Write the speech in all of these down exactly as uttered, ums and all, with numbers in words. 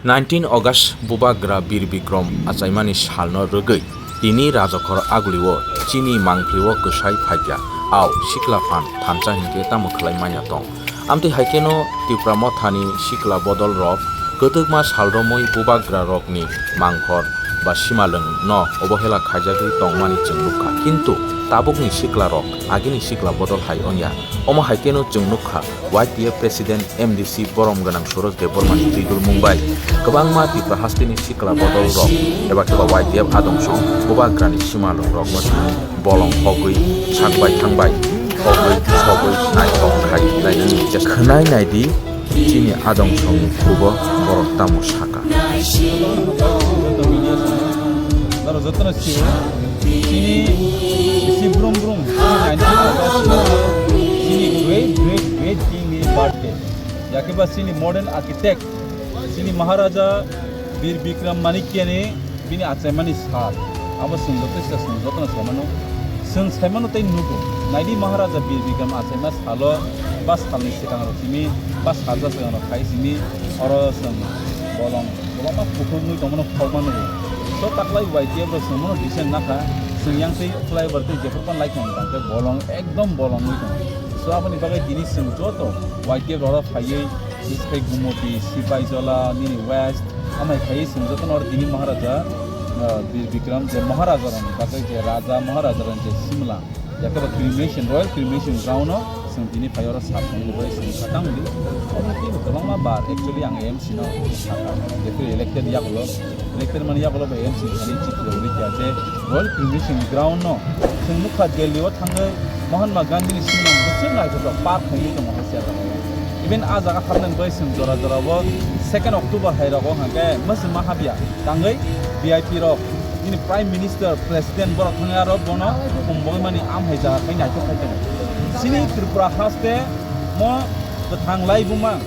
Nineteen August Bubagra Bir Bikram achaimani salno rwgwi tini Rajakhor Agulio chini mangphlio kwsai phaikha. Ao sikla phan thansa hinkhe tamo khlai manya tong? Amtwi hai kheno Tipra Mothani sikla bodol rok kwtwkma sal romwi Bubagra rokni mangkhor ba simalwng no obohela khaijagwi tongmani chwng nukha. Kintu tabukni sikla rok agini sikla bodol hai wngya. Omo hai kheno chwng nukha Y T F President M D C borom gwnang Suraj Debbarmani twidulmung bai kwbangma Tipra hasteni sikla bodol rok eba khe ba Y T F adong song Bubagrani simalwng rokno bolong hogwi sakbai thangbai hogwi sogwi naithok khai lainani chesta khwnai naidi chini adong songni khubo borok tamo saka. Aro jotono sio, chini bisi brum brum, chini great, great, great king ni birthday. Yakhe ba chini modern architect, chini Maharaja Bir Bikram Manikya ni bini achaimani sal. Abo chwng joto se chwng jotono saimano. Chwng saimano tei nugo. Naidi Maharaja Bir Bikram achaima salo ba salni swkang rok simi ba salsa swkang rok khai simi oro chwng bolong kwbangma kuthumwi tongmano khokma nugo. So taklai Y T F rok chwng mano decent nakha, chwng yang tei flyover tei jephru pan lai tong tangkhe bolong ekdom bolongwi tongo. So aboni bagwi tini chwng joto Y T F rok phaiwi Biskai Gumoti, Sipaijola, nini West, amai khaiwi chwng jotono oro tini Maharaja, ah, Bir Bikram je Maharaja rokni bagwi je Raja Maharaja rokni je Simla, yakhe ba cremation, Royal Cremation Ground o chwng tini phai oro sap tongwi bai chwng kha tamo di. Omo teibo kwbangma bar actually ang M C no sakha. Jephru elected yagulo, elected mani yagulo bai M C thani chiklo uri kya je Royal Cremation Ground no chwng nukha Delhi o thangwi Mahatma Gandhi ni simang bwswk naithotok park khainwi tongo hai se jaga o. Even a jaga hapnani bai chwng jora jora o second October hai rogo hwnkhe mwswma habya tangwi V I P rok nini Prime Minister, President borok thangwi aro bono kumbogwi mani amhai jaga khai naithok khai tongo. Chini Tripura haste mo kwthang laibuma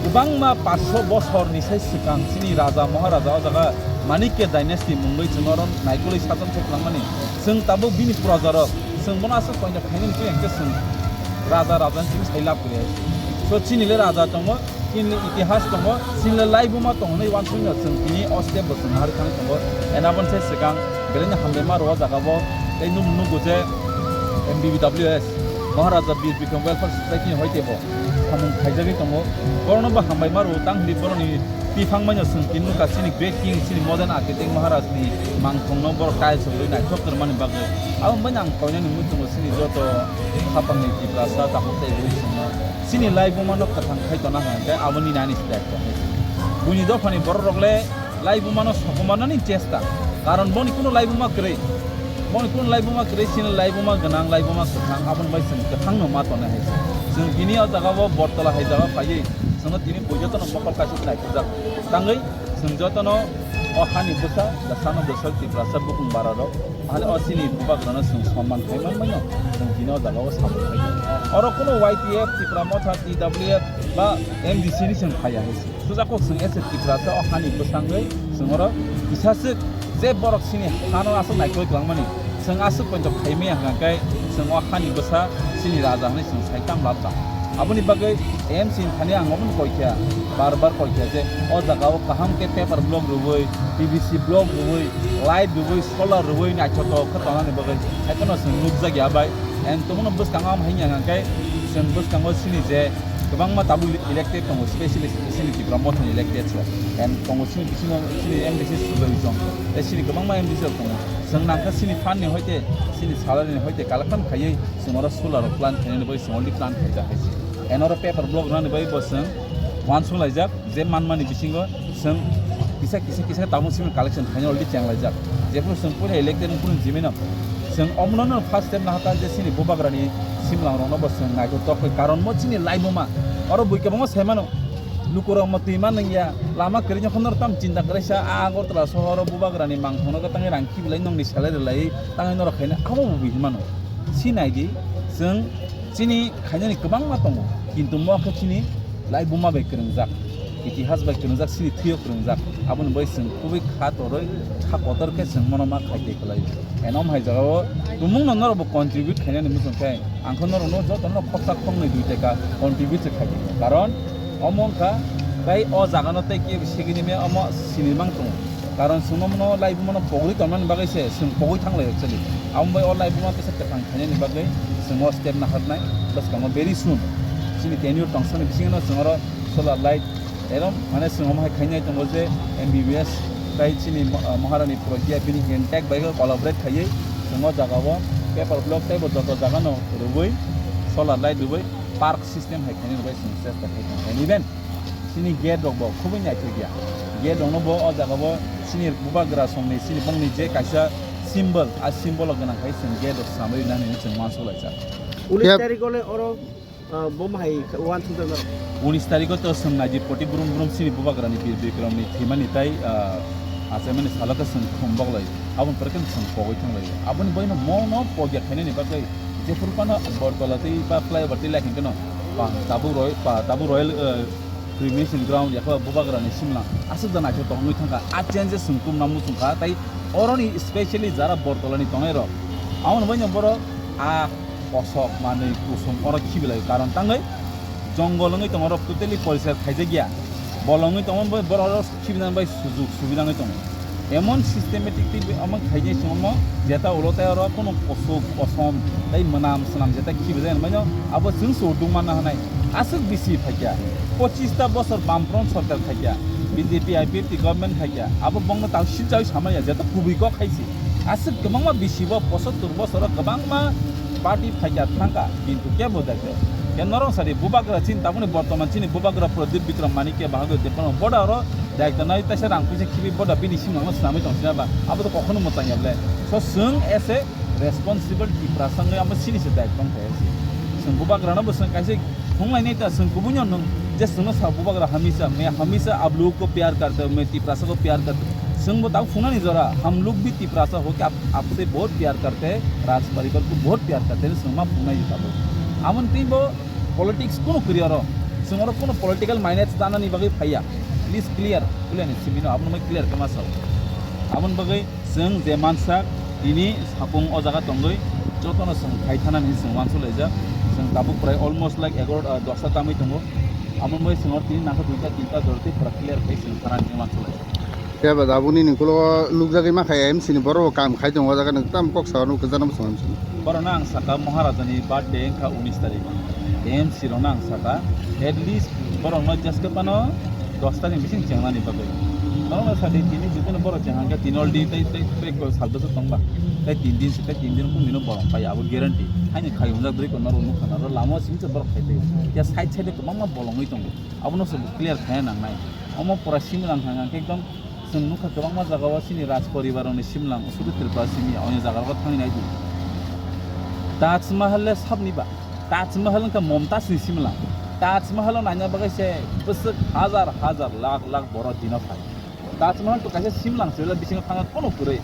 kwbangma paanch sho bosorni sai swkang chini Raja Maharaja o jaga Manikya dynasty mungwi chwng oro naikolwi sajon se kwlangmani. Chwng tabuk bini projarok, chwng bono aswk koinok khainani twi hwnkhe chwng Raja Raja ni simi sai lab kwrwi. So chini le Raja tongo, chini le itihas tongo, chini le laibuma tongo hinwi uansukmano chwng tini o step bo chwng naharwi thangwi tongo. And aboni sai swkang belai no hamlaima rwo o jaga o tei nuk nugo je M B B W S Maharaja Bir Bikram Welfare Society ni hoite bo samung khaijagwi tongo. Borokno bo hambai ma rwo tang hinwi borokni tiphang maino chwng tini nukha chini great king chini modern architect Maharaj ni mangthong no borok tiles rwwi naithok kwrwmani bagwi. Abo bai ang koinani mui tongo chini joto khapangni Tiprasa tabuk tei rwi chwngno chini laibuma no kwthang khai tona hwnkhe aboni nani se daitwa hai. Buini dophani borok rok le laibuma no sokomornani chesta. Karon boni kuno laibuma kwrwi. Boni kuno laibuma kwrwi, chini laibuma gwnang, laibuma kwthang, aboni bai chwng kwthang no ma tongnai hai se. Chwng tini o jaga o Bortola hai jaga phaiwi chwngno tini bo jotono mokol kaisa khe naithokjak. Tangwi chwng jotono o hani bwsa, the son of the soil Tiprasa bukung bara rok. Ahani o chini bubagrano chwng sonman khai man mano, chwng tini o jaga o samung khai. Oro kuno Y T F, Tipra Motha, T W F ba M D C ni chwng phaiya hai se. Sujakuk chwng S F Tiprasa o hani bwsangwi chwng oro kisaswk je borok chini hano aswk naikhlai twlangmani chwng aswk poito khaimaya hwnkhe chwng o hani bwsa chini raja hwnwi chwng sai tang lab tang. Aboni bagwi M C ni thani ang omono koikha, bar bar koikha je o jaga o kaham khe paper block rwui, P V C block rwui, light rwui, solar rwui naithotok khe tongnani bagwi haikheno chwng nukjakya bai. And tongmano bwskango am hai hwnkhe chwng bwskango chini je kwbangma tabuk elected tongo, specially chini Tipra Mothani elected se. And tongo chini bisingo chini M D C Sujoy Chong, tei chini kwbangma M D C rok tongo. Chwng nangkha chini fund ni hoite, chini salary ni hoite collection khaiwi chwng oro solar rok plan khainani bagwi chwng already plan khaijak hai se. And oro paper block rwnani bagwi bo chwng uansuk laijak, je manmani bisingo chwng kisa kisa kisa tabuk simi collection khaina already chenglaijak. Jephuru chwng puila elected wngphuru jimino chwng omono no first step nahakha je chini bubagrani simlang rokno bo chwng naithotok khe, karon mo chini laibuma oro bui kwbangma saimano lukurok mo twima nungya lama kwrwino phano tam chinta kwrwisa a Agartala sohoro bubagrani mangthokno tangwi rang khibilai nongni salai rwlai tangwi norok khaina abo bo bui hinmano. Si naidi chwng chini khainani kwbangma tongo, kintu mo khe chini laibuma bai kwrwngjak, itihas bai kwrwngjak, chini thwio kwrwngjak, aboni bai chwng kubui kha torwi kha kotor khe chwng mono ma khai tei kwlai. Eno hai jagao tumungno norokbo contribute khainani muchung khe ang khe norokno jotono khorsa khornwi dui taka contribute se khai tongkha, karon omo wngkha Tai o jaga no tei kebo segini me omo sini mang tongo. Karon chwngno mono laibuma no pogwi tongmani bagwi se chwng pogwi thanglai actually. Amo bai o laibuma tesa kwthang khainani bagwi chwng o step naharnai bwskango very soon. Chini tenure tongsani bisingo no chwng oro solar light erom mane chwng omo hai khainai tongo je M B B S tai chini mo-, ah, Maharani Pragya bini intact bai collaborate khaiwi chwng o jaga o paper block tei bo joto jaga no rwui solar light rwui park system hai khainani bai chwng chesta khai tong kha. Even chini gate rok bo khubui naithok ya. Gate rok no bo o jaga bo chini bubagra songni chini bongni je kaisa symbol, a symbol o gwnang khai chwng gate rok samwi nani chwng uansuk laijak. Unis Yep. Tarikh ole oro, ah, bom hai uansuk jak nang. Unis tarikh o to chwng naidi poti brum brum chini bubagra ni Bir Bikram ni thwimani tai, ah, achaimani salo khe chwng khum boklai. Aboni pore khe chwng pogwi thang lai. Aboni boino mono pogya khainani bagwi jephuru phano Bortola tei ba flyover tei lai khe no pa tabuk roi, pa tabuk royal, ah, cremation ground yakha bubagra ni simla aswk da naithok tongwi thangkha. A changes chwng tumna muchungkha tai oroni specially jara Bortola ni tongnai rok. Aboni boino borok a kosok manwi kusum oro khibilai karon tangwi jongol wngwi tongo, oro totally poriskar khaijak ya. Bolong wngwi tongo, borok oro khibinani bai sujuk subida wngwi tongo. Emon systematic tei omo khainai se omo jeta ulo tei oro kunu kosok kosom tei mwnam swnam jeta khibijak hinwi mano abo chwng se uduk manna hwnai. Aswk bisi phaikya, pochista bosor Bamfront sorkar khaikya, B J P I P F T government khaikya, abo bongno tang silchawi samaya jeta kubui kok khaisi. Aswk kwbangma bisi bo posottur bosoro kwbangma party phaikya thangkha, kintu kebo daikhe. Khe norok sadi bubagra chini tabukni bortoman chini bubagra Pradyut Bikram Manikya bahagwi tei bono boda oro daikta nai taisa rang puisa khibi boda bini simlangno swnamwi tong sina ba, abo to kokhono mwchang ya ble. So chwng as a responsible Tiprasa wngwi abo chini se daikta wngkha se. Chwng bubagrano bo chwng kaisa phunglainai ta chwng kubui no nwng je chwngno sa bubagra hamisa, main hamisa aap log ko pyar karte ho, main Tiprasa ko pyar karte ho. Chwng bo tabuk phungnani jora, hum log bhi Tiprasa ho kya aap, aapse bahut pyar karte, Raj parivar ko bahut pyar karte, chwng ma phungnai tabuk. Amon tei bo politics kunu kwrwi oro. Chwng oro kunu political minus danani bagwi phaiya. Please clear, clear ni simi no, abono mai clear khe ma sao. Aboni bagwi chwng je mansa tini sapung o jaga tongwi jotono chwng khai thana hinwi chwng uansuk laijak. Chwng tabuk prai almost like egaro, ah, dosta tamwi tongo. Abo mai chwng oro tini nangkha duita tinta jora tei pura clear khai chwng thana hinwi uansuk laijak. Khe ba da boni ni ulo nukjagwi ma kha M C ni borok bo kam khai tongo, o jaga nang tam kok sa nukjagwi ma song M C ni. Borok no ang saka Maharaja ni birthday wngkha unis tarikh. M C rok no ang saka at least borok no jeske phano dos tarikh ni bising chengnani bagwi. Norok no sadi tini jikunu borok cheng hangkhe tini already tei, tei, tei koi sal bwswk tongba. Tei tin din se, tei tin din kung dino borok phai abo guarantee. Haini khai wngjak dui ko norok nukha norok lama o simi se borok khai tei. Ya side side o kwbangma bolongwi tongo. Abono se clear khai nangnai. Omo pura simi lang hangkhe ekdom Chwng nukha kwbangma jagao chini Raj poribar rokni simlang, sudu Tripura simi, oini jaga rogo thangwi nai di. Taj Mahal le sabni ba? Taj Mahal wngkha Momtaj ni simlang. Taj Mahal o naina bagwi se bwswk hajar hajar lakh lakh borok dino phai. Taj Mahal to kaisa simlang se, bisingo thangna kono kwrwi.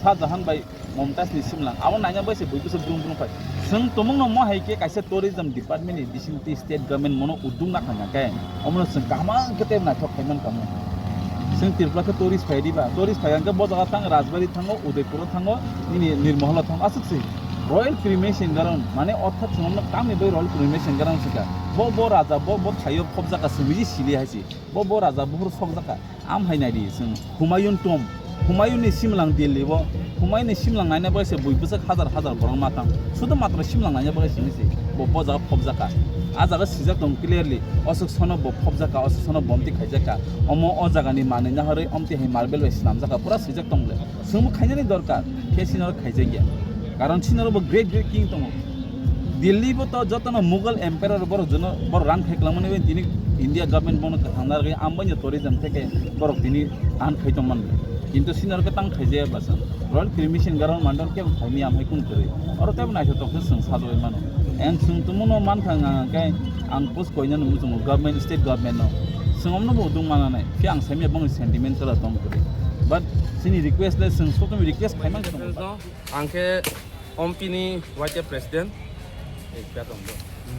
Shah Jahan bai Momtaj ni simlang, abo naina bai se bui bwswk brum brum phai. Chwng tumung no mo hai khe kaisa tourism department ni bising twi state government mono uduk na kha khe, omo no chwng kaham khe tei naithok khai man kamo. Chwng Tripura khe tourist phai di ba, tourist phai khe bo jaga thang Rajbari thango, Udaipur o thango, nini Nirmahal o thango, aswk se. Royal Cremation Ground mane orthat chwng omo no tamni bai Royal Cremation Ground se kha. Bo, bo raja, bo, bo thaio phobjak kha, se miji sili hai se. Bo, bo raja buphuru sokjak kha. Am hai nai di chwng Humayun tomb, Humayun ni simlang Delhi o, Humayun ni simlang naina bagwi se bui bwswk hajar hajar borok ma thang, sudu matro simlang naina bagwi simi se bo, bo jaga phobjak kha. A jaga swijak tong clearly, oswk sono bo phobjak kha, oswk sono bomti khaijak kha, omo o jaga ni manwi naharwi omti hai marble bai swnamjak kha, pura swijak tong le. Chwngbo khainani dorkar, khe sinaro khaijakya. Karon sinaro bo great great king tongo. Delhi bo to jotono Mughal emperor borok jono borok run khai kwlangmani bai tini India government bono kwthang narwgwi ambaino tourism theke borok tini run khai tongmani. Kintu sinaro khe tang khaijaya bwsa. Royal Cremation Ground mandar khe khaimya amhai kunu kwrwi. Oro teibo naithotok khe chwng sajagwi mano. Ang chwng tongmano mankha ang khe ang post koinani muchungo government, state government no. Chwng omno bo udung mananai. Khe ang saimya bongni sentiment kwrwi tong kwrwi. But chini request le chwng sotoni request khaimang khe tongo. Ang khe Ompini Y T F President, eh, kya tong bo?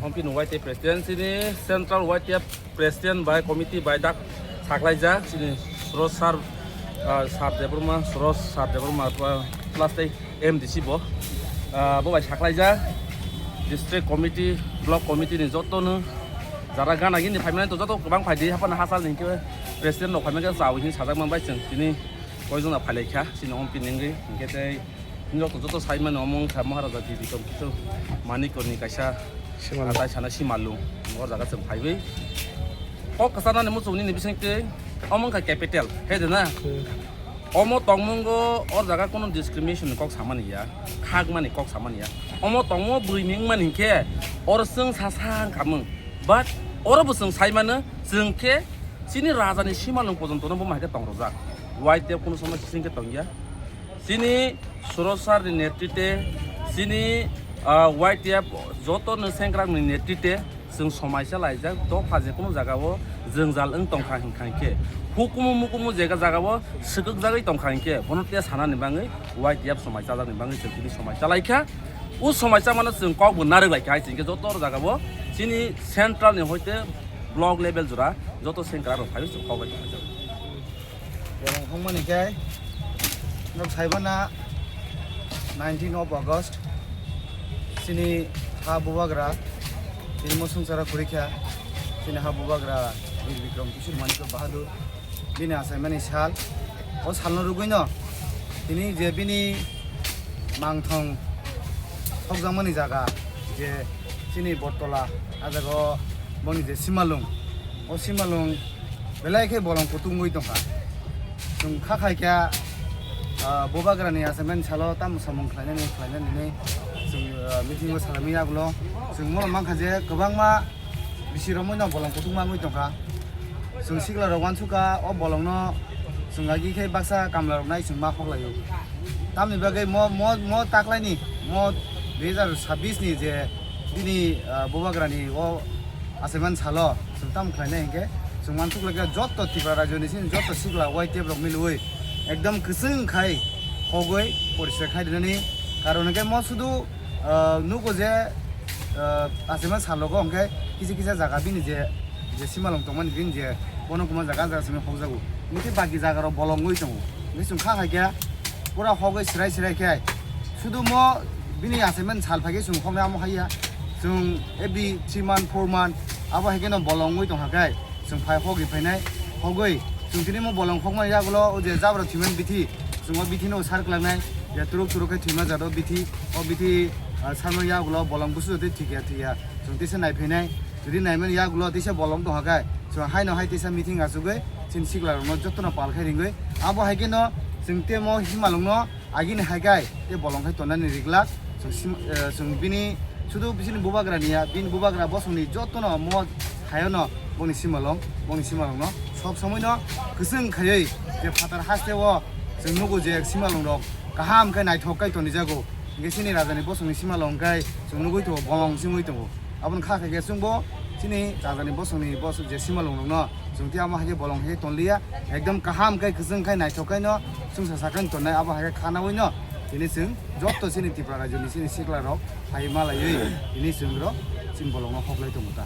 Ompini Y T F President, chini Central Y T F President bai committee bai dak saklaijak, chini Suros sir, ah, sir Debbarma, Suros sir Debbarma, plus tei M D C bo, ah, bo bai saklaijak, district committee, block committee ni joto no Jara gana gini phaimani to joto kwbang phaidi, haphano hachal ni hwnkhe president rok phaimani khe chawi hwnwi sajak manbai chwng tini koijakna phailaikha chini ompi nengwi. Hwnkhe tei joto joto saimani omo wngkha Maharaja Bibikrom Kishore Manikya ni kaisa Simalung. Tai sana Simalung, o jaga chwng phaiwi kok kwcharnani muchung nini bisingtwi omo wngkha capital, he de na? Hmm. Omo tongmungo o jaga kono discrimination ni kok samani ya, khakmani kok samani ya. Omo tongmo bwrwi ni wngmani hinkhe oro chwng sa sa wngkhamung. But oro bo chwng sai mano, chwng khe chini raja ni Simalung pojonto no bo hai khe tong rwjak. Y T F kono somoi sising khe tong ya. Chini Surosar ni netritwe, chini, ah, Y T F joto no sengkrak ni netritwe, chwng somaisa laijak, dopha je kunu jaga o jwngjal wng tongkha hinkha hinkhe, hukumu mukumu jega jaga o swkakjagwi tongkha hinkhe, bono tei sanani bagwi Y T F somaisa jakni bagwi chwng tini somaisa laikha. O somaisa mano chwng kok bo narwk laikha hai chwng khe joto jaga o chini central ni hoite block level jora joto sengkrak rok phaiwi chwng kok bai tongkha. Bolong hongmani khe nok saibana nineteen of August chini ha bubagra, chini mosong chara khurikha, chini ha bubagra Bir Bikram Kishore Manikya Bahadur bini achaimani sal. O salno rwgwino tini je bini mangthong sokjakmani jaga je chini Bottola, a jaga o boni je Simalung, o Simalung belai khe bolong kutung wngwi tongkha. Chwng kha khai khe, ah, bubagrani achaimani salo tamo samung khlainani khlainani hinwi chwng, ah, meeting o salaimani yagulo chwng bono mankha je kwbangma bisi romwi no bolong kutung mangwi tongkha. Chwng sikla rok uansukha o bolong no chwng agi khe baksa kamla rok nai chwng ma hoklaio. Tamni bagwi mo, mo, mo taklaini mo dui hazar sabbish ni je bini, ah, bubagrani o achaimani salo chwng tamo khlainai hinkhe chwng uansuk laikha joto Tripura rajyo ni sini joto sikla Y T F rok milwi ekdom kwchwng khai hogwi poriskar khai rinani karon hinkhe mo sudu, ah, nugo je, ah, achaimani salogo hinkhe kisa kisa jaga bini je, je Simalung tongmani bini je bono kwma jaga jaga simi hokjago. Hinkhe baki jaga rok bolong wngwi tongo. Hinkhe chwng kha khai khe pura hogwi srai srai khe sudu mo bini achaimani sal phaikhe chwng hoknai amo haiya. Chwng every three month, four month abo hai kheno bolong wngwi tongkha khe chwng phai hogwi phainai. Hogwi chwng tini mo bolong hokmani yagulo o je jabra thwimani bithi, chwng o bithi no sar klangnai je turuk turuk khe thwima jado bithi, o bithi, ah, sarmani yagulo bolong busu jotoi thikya thikya chwng tisa nai phainai. Jodi naimani yagulo tisa bolong tongkha khe chwng haino hai tisa meeting achugwi chini sikla rokno jotono pal khai ringwi abo hai kheno chwng temo Simalung no agini hai kai tei bolong khai tonani riglak. Chwng sim-, eh, chwng bini sudu bisini bubagra niya, bini bubagra bosongni jotono mo hayono boni Simalung, boni Simalungno sob somoino kwchwng khaiwi je phatar hasteo chwng nugo je Simalungrok kaham khe naithok khe tonijago. Hinkhe chini rajani bosongni Simalung khe chwng nugwi tongo, bolong singwi tongo. Aboni kha khe chwngbo chini rajani bosongni bosong je Simalungrokno chwng tei amo hai khe bolong hai khe tonliya. Ekdom kaham khe kwchwng khe naithok khe no chwngsa sakani tongnai abo hai khe khanawino tini chwng joto chini Tripura rajyoni chini sikla rok hai malaiwi tini chwng rok chini bolongno hoklai tongo ta.